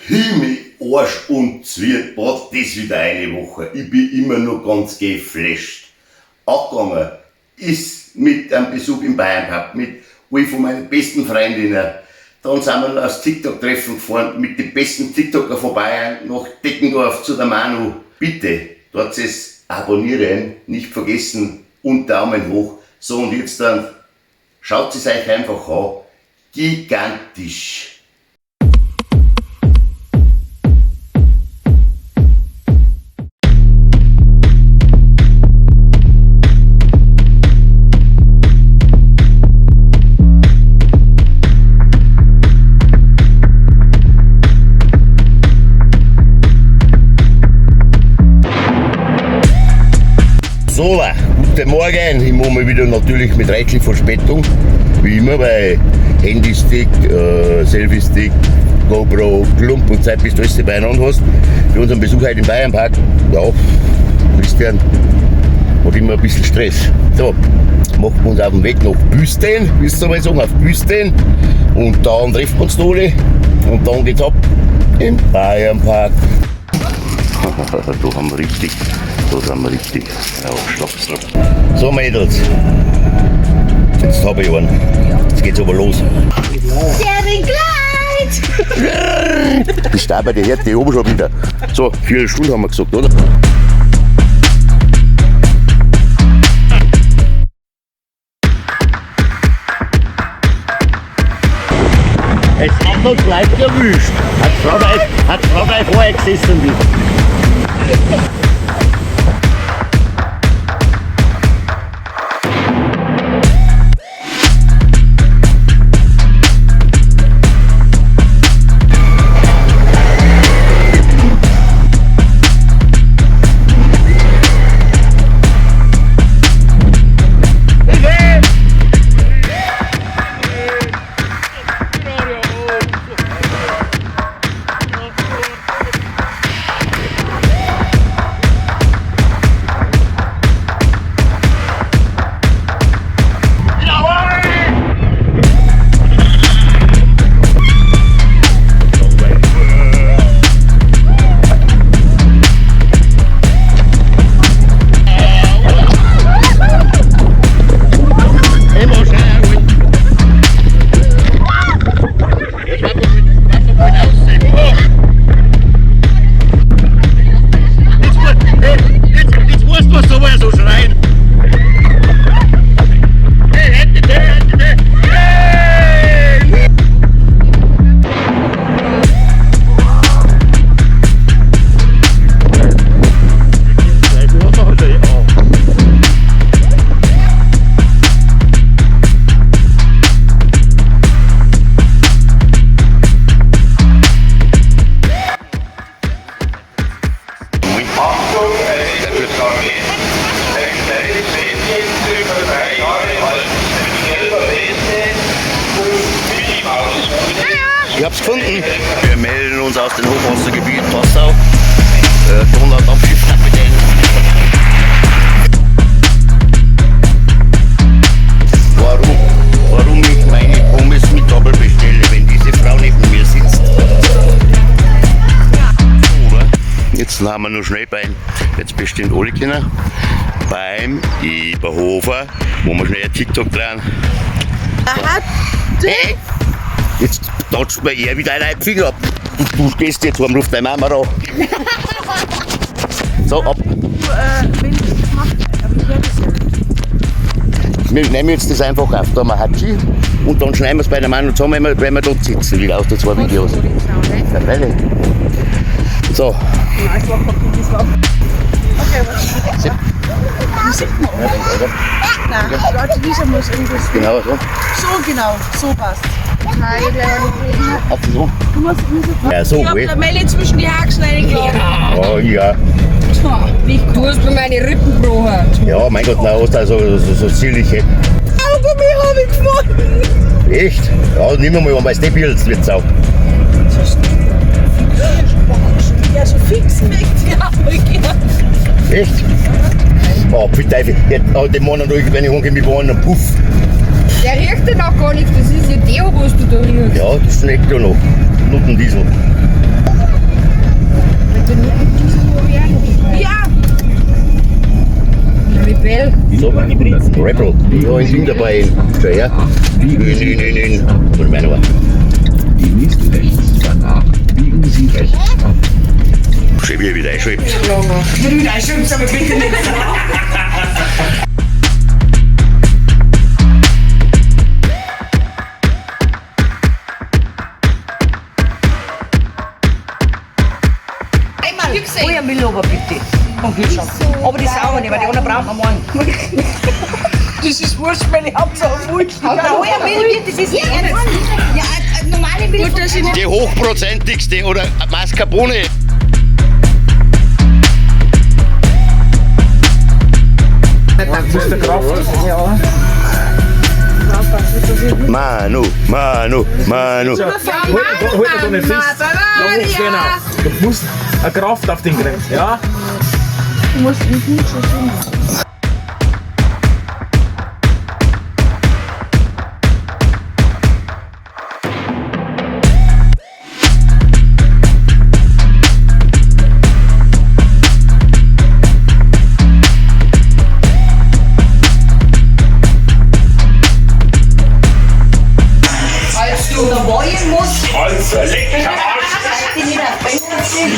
Himmel, Arsch und Zwirn, war das wieder eine Woche. Ich bin immer noch ganz geflasht. Angegangen ist mit einem Besuch im Bayernpark, mit einem von meinen besten Freundinnen. Dann sind wir noch aufs TikTok-Treffen gefahren mit den besten TikToker von Bayern nach Deckendorf zu der Manu. Bitte, dort es abonnieren, nicht vergessen und Daumen hoch. So und jetzt dann schaut es euch einfach an. Gigantisch. So, guten Morgen. Ich mache mal wieder natürlich mit reichlich Verspätung. Wie immer, weil Handystick, Selfie-Stick, GoPro, Klump und Zeit, bis du alles beieinander hast. Für unseren Besuch heute im Bayernpark, ja, Christian hat immer ein bisschen Stress. So, machen wir uns auf den Weg nach Büsten, willst du mal sagen, auf Büsten. Und dann treffen wir uns noch alle. Und dann geht's ab im Bayernpark. Da haben wir richtig, da sind wir richtig. Ja, Schnaps drauf. So Mädels, jetzt habe ich einen. Jetzt geht's aber los. Der Gleit! Bist du auch bei der Härte oben schon wieder? So, 4 Stunden haben wir gesagt, oder? Es hat uns leicht erwischt. Hat Frau gleich vorher gesessen. Ich hab's gefunden. Wir melden uns aus dem Hochwassergebiet Passau. Donau-Dampfschiffkapitän. Warum ich meine Pommes mit Doppel bestelle, wenn diese Frau neben mir sitzt? Oder? Jetzt haben wir noch schnell beim, jetzt bestimmt alle kennen, beim Eberhofer, wo wir schnell ein TikTok drehen. Aha. Hey! Jetzt tatscht mir er wieder einen Finger ab. Du gehst jetzt heim, ruf deine Mama an. So, ab. Wenn ich das mache, aber ich höre das ja nicht. Wir nehmen jetzt das einfach auf, da haben wir Hatschi und dann schneiden wir es bei der Manu zusammen, wenn wir dort sitzen, wieder aus den zwei Videos. Ja, freilich. So. Nein, ich war das war. Okay, was? Wie sieht man? Ja, Nein, die Lisa muss irgendwas. Genau so. So genau, so passt. Nein, ich Hat sie so? Du musst Ja, so, Ich hab wohl. der Melli zwischen die Haxen reingeladen. Oh ja. Du hast mir meine Rippen gebrochen. Ja, mein Gott, nein, hast du also so zierliche. Augummi hab ich gefunden. Echt? Ja, nimm mal an, weil es nicht wird auch. Ja, so fix kriegt die. Echt? Oh, pfui Teufel. Jetzt, oh, den Mann ruhig, wenn ich umgehe, mit einem Puff. Der riecht ja noch gar nichts, das ist ja der, was du da riechst. Ja, das schmeckt ja noch. Nuttendiesel. Ja, in Niederbayern. Schau her. Biegen Sie Nein, nein, rechts nein, ab. nein. Von meiner Warte. Die nächste rechts. Danach biegen Sie rechts ab. Schön, wie er wieder einschreibt. Hol eine Milch aber bitte. Und Kühlschrank. Aber die sauber nicht, weil die anderen brauchen wir morgen. Das ist wurscht, weil ich hab's auch wurscht. Hol eine Milch, bitte, das ist ja, ja, normale Milch. Gut, dass ich Die hochprozentigste oder Mascarpone. Manu, Manu, Manu. Halt halt doch nicht fest. Ja, genau. Du musst eine Kraft auf den kriegen, ja? Als du da wollen musst. Also, lecker Arsch! Ich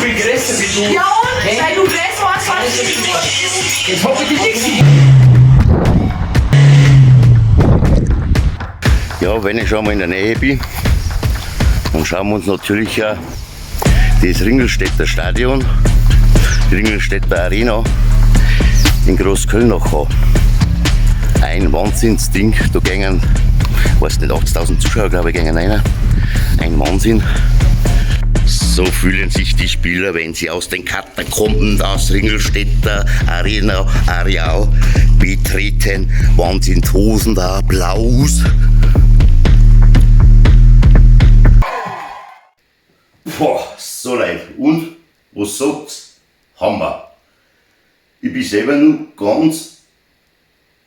bin größer wie du. Ja und? Weil du größer warst, warst du. Jetzt hab ich dich nicht gesehen. Ja, wenn ich schon mal in der Nähe bin, dann schauen wir uns natürlich auch das Ringelstädter Stadion, die Ringelstädter Arena in Großkölnach an. Ein Wahnsinnsding, da gingen, weiß nicht, 80.000 Zuschauer, glaube ich, gingen rein. Ein Wahnsinn. So fühlen sich die Spieler, wenn sie aus den Katakomben das Ringelstädter Arena Areal betreten. Wahnsinn, tosender Applaus. Boah, so leid. Und, was sagt's? Hammer. Ich bin selber nur ganz,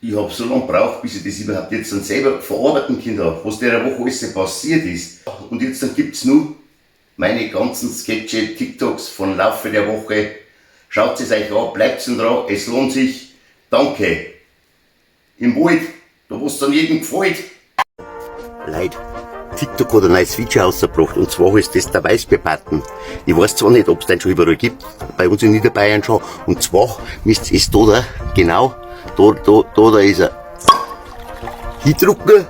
ich hab so lange gebraucht, bis ich das überhaupt jetzt dann selber verarbeiten können hab, was der Woche alles passiert ist. Und jetzt dann gibt's nur meine ganzen Sketche, TikToks von Laufe der Woche. Schaut es euch an, bleibt dran, es lohnt sich. Danke. Im Wald, da wo's dann jedem gefällt. Leid. TikTok hat ein neues Feature rausgebracht und zwar ist das der Weißbier-Button. Ich weiß zwar nicht, ob es den schon überall gibt, bei uns in Niederbayern schon. Und zwar müsst ihr es da, da, genau, da, da, da, da ist er. Hindrucken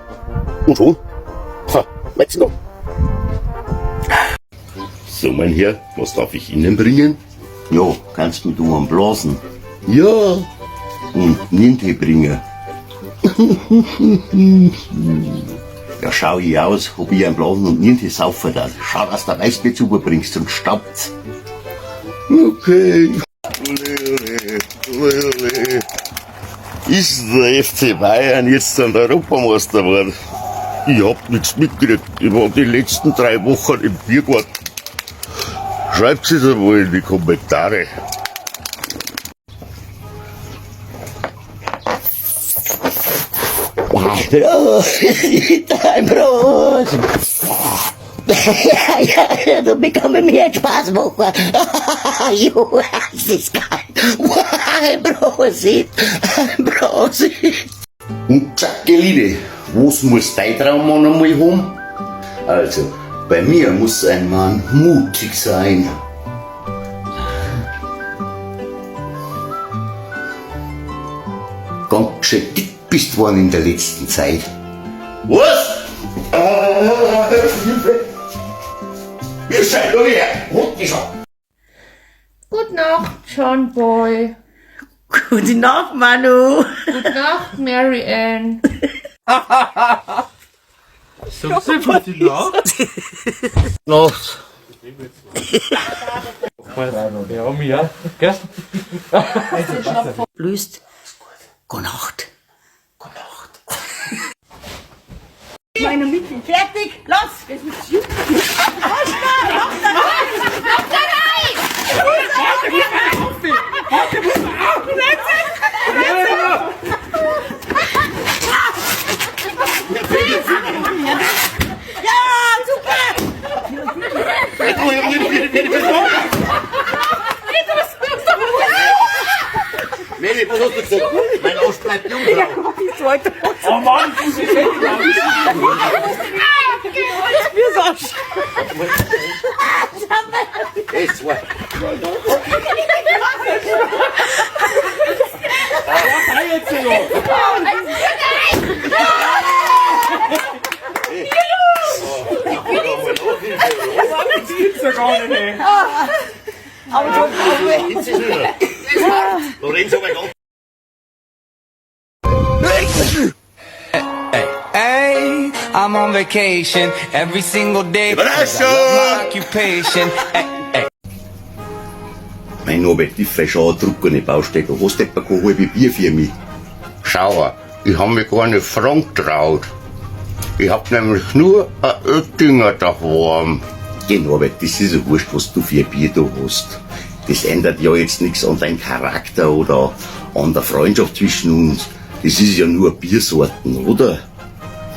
und schon. Ha, meinst du noch? So, mein Herr, was darf ich Ihnen bringen? Ja, kannst mir du einen blasen? Ja. Und Ninte bringen. Ja, schau ich aus, ob ich einen Blasen und Ninte saufen darf. Schau, dass du Weißbier zu bringst, sonst staubt's. Okay. Ole, ole, ole, ole. Ist der FC Bayern jetzt dann Europameister geworden? Ich hab nichts mitgekriegt. Ich war die letzten 3 Wochen im Biergarten. Schreibt es einmal in die Kommentare. Dein Brot. Ja, du bekommst mir jetzt Spaß machen. Jo, das ist geil. Ein Prosit, ein Prosit. Und Jacqueline, was muss dein Traummann einmal haben? Also, bei mir muss ein Mann mutig sein. Ganz schön dick bist du worden in der letzten Zeit. Was? Hilfe! Wir scheinen doch her! Holt mich schon! Gute Nacht, John Boy. Gute Nacht, Manu. Gute Nacht, Mary Ann. Nacht! Ja, mir, gell? Löst. Gute Nacht. Gute Nacht. Fertig, los! Heidi, was hast du gesagt? Mein Arsch bleibt jungfrau. Oh Mann, ich muss jetzt Es war. Das gibt's ja gar nicht, ey. Jetzt ist wieder. Lorenzo, mein Gott. Hey, I'm on vacation every single day. 'Cause I love my occupation. Ay, ay. Mein Norbert, die schon eine druckene Baustelle. Du hast etwa kein halbe Bier für mich. Schau, ich hab mich gar nicht fragen getraut. Ich hab nämlich nur ein Oettinger daheim. Geh, Norbert, das ist ja wurscht, was du für ein Bier da hast. Das ändert ja jetzt nichts an deinem Charakter oder an der Freundschaft zwischen uns. Das ist ja nur Biersorten, oder?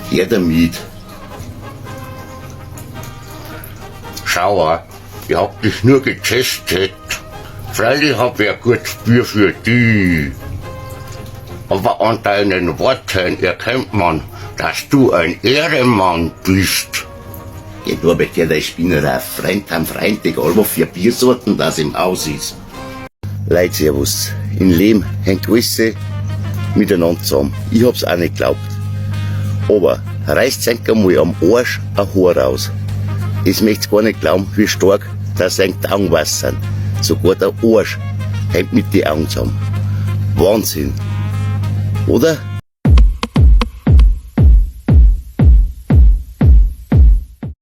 Her damit. Schau, ich hab dich nur getestet. Freilich hab ich ein gutes Bier für dich. Aber an deinen Worten erkennt man, dass du ein Ehrenmann bist. Geh, Norbert, her, dein Spinner, Freund am Freund, egal was für Biersorten das im Haus ist. Leute, servus. In Leben hängt alles miteinander zusammen. Ich hab's auch nicht geglaubt. Aber reißt euch einmal am Arsch ein Haar raus. Ich möcht's gar nicht glauben, wie stark das ein Augen weiß sind. Sogar der Arsch hängt mit den Augen zusammen. Wahnsinn. Oder?